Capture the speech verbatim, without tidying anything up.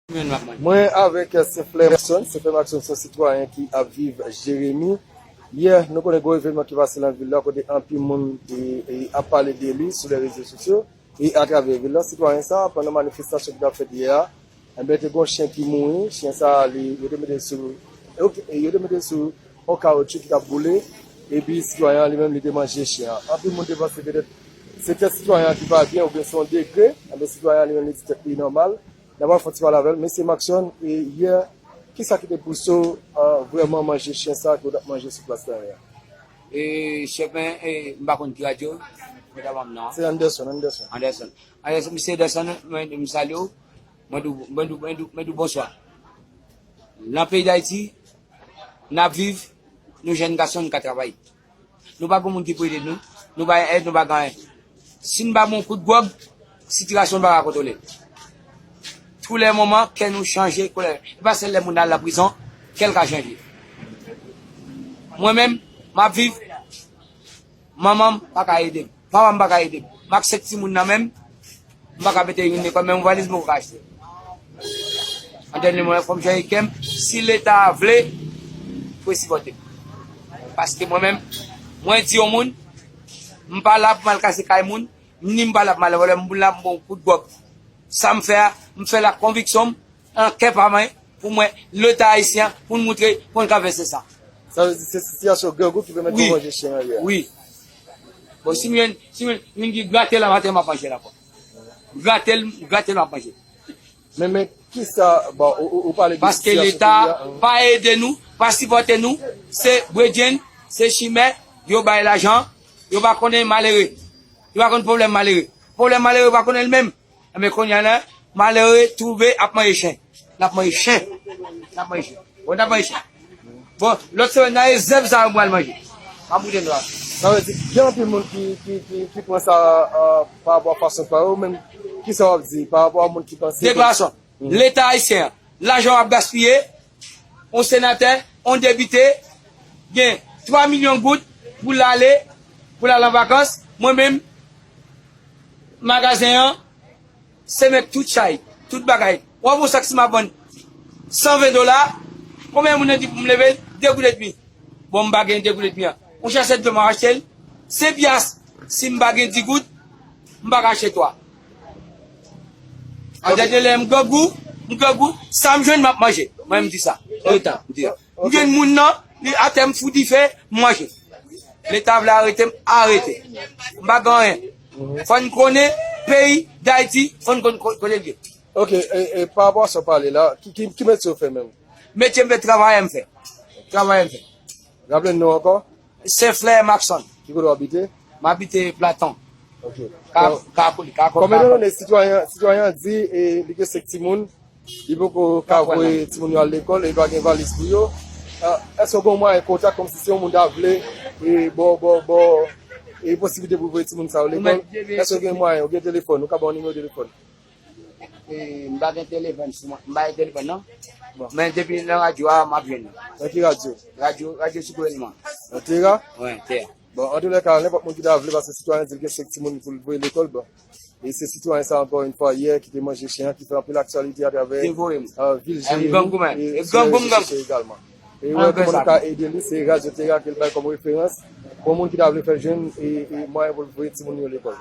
Mwen avèk Senflè Maxon. Senflè Maxon se yon sitwayen ki ap viv Jeremi. Yè, nou konnen gwo evènman ki pase nan vil la, kote anpil moun e, e, ap pale de li sou lè rezo sosyo e atravè vil la. Sitwayen sa, pandan manifestasyon ki t ap fèt yè a, enben, te gen yon chen ki mouri. Chen sa, li, yo te mete l sou, ok, e yo te mete l sou yon kawotchou ki t ap boule, epi sitwayen an li menm, li te manje chen an. Anpil moun te panse petèt se tèt sitwayen an ki pa byen oubyen se yon degre, enben, sitwayen an li menm, li di tèt li nòmal. N ap al fè yon ti pale avè l. Mesye Maxon, e yè, kisa ki te pouse w, a, vrèman manje chen sa ke w t ap manje sou plas la yè? E, chèf, mwen, e, m pa konn ki radyo, mwen ta ban m nan an. Se Anderson, Anderson. Anderson. Anderson, mesye Anderson, mwen, m salye w. Mwen di w, mwen di w, mwen di w, mwen di w bonswa. Nan peyi Dayiti, n ap viv, nou jèn gason, n ka travay. Nou pa gen moun ki pou ede nou. Nou pa gen èd, nou pa gen anyen. Si n pa bon kout gwòg, sitiyasyon n pa ka kontwole. Tou lè moman, kè nou chanje, kolè. E pa sèl lè moun al nan prizon, kè l ka chanje. Mwen menm, m ap viv, manman m pa ka ede m. Papa m pa ka ede m. M ak senk timoun nan men m, m pa ka mete youn lekòl, menm yon valiz m poko ka achte. An dènye moman, fò m chanje kè m. Si Leta vle, pou l sipòte m. Paske mwen menm, mwen di yon moun, m pa la pou m al kase kay moun, ni m pa la pou m al vòlè, m la pou m bon kout gwòg. Sa m fè a, m fè l ak konviksyon m, an kè pa mwen, pou mwen, Leta ayisyen an, pou n moutre, pou n ka vèse sa. Sa vle di se sitiyasyon grangou ki pèmèt yo manje chen an yè. Wi. Bon, si m jwenn, si m jwenn youn ki grate l a maten, m ap manje l ankò. Grate l, grate l, m ap manje. Men, men, kisa, bon, ou, ou, ou pale de sitiyasyon peyi a, hein. Paske Leta pa ede nou, pa sipòte nou, se bredjenn, se chimè, yo bay lajan, yo pa konnen malere. Yo pa konn pwoblèm malere. Pwoblèm malere, yo pa konnen l menm. Enben, kounye a la, malere twouve ap manje chen. L ap manje chen. L ap manje chen. Bon, n ap manje chen. Bon, lòt semèn nan, e zèb sa yo pral manje. Pa boule nwa. Sa vle di, gen anpil moun ki, ki, ki, ki pran sa, euh, pa rapò a fason pa yo menm. Kisa w ap di pa rapò a moun ki panse ke... De fason. Leta ayisyen an, lajan w ap gaspiye, yon senatè, yon depite, gen twa milyon goud pou l ale, pou l al an vakans. Mwen menm, magazen an, se mèt tout chay, tout bagay. W ap wè yon sak si m ap vann san ven dola, konbyen moun nan di pou m leve l? De goud edmi. Bon, m pa gen de goud edmi an. Yon sachè dlo m ap achte l, senk pyas. Si m pa gen di goud, m pa ka achte twa. An dènye lè, m grangou, m grangou, sa m jwenn, m ap manje. Mwen, m di sa. Tout tan, m di. M jwenn moun nan, li atè, m fou dife, m manje. Leta vle arete m, arete. M pa gen anyen. Fò n konnen peyi Dayiti, fò n konn ko-, kote l ye. Ok, e, e, pa rapò a sa w pale la, ki, ki, ki metye w fè menm? Metye m fè, travayè m fè. Travayè m fè. Raple n non ankò? Senflè Maxon. Ki kote w abite? M abite Platon. Ok. Ka, bon, ka, ka, ka, kòm ka, etandone sitwayen, sitwayen an di, e, li gen senk timoun, li poko ka voye timoun yo al lekòl, e li pa gen valiz pou yo. Ah, èske w gen mwayen kontak kòmsi se yon moun ta vle, e, bò, bò, bò, e posiblite pou voye timoun sa yo lekòl? Èske w gen mwayen, ou gen telefòn, ou ka ban yon nimewo telefòn? E, m pa gen telefòn sou mwen. M pa gen telefòn, non. Bon. Men depi nan radyo a, m ap jwenn li. Nan ki radyo? Radyo, radyo sou gouvènman. Nan Tera? Wi, Tera. Bon, antoulèka, nenpòt moun ki ta vle, paske sitwayen di l gen senk timoun pou l voye lekòl, bon. E se sitwayen sa, ankò yon fwa, yè, ki te manje chen an, ki fè anpil aktyalite atravè, euh, vil Jeremi e sou lè rezo sosyo egalman. E wè kòman nou ka ede li, se Radyo Tera ke l bay kòm referans pou moun ki ta vle fè jwenn e, e mwayen pou l voye timoun yo lekòl.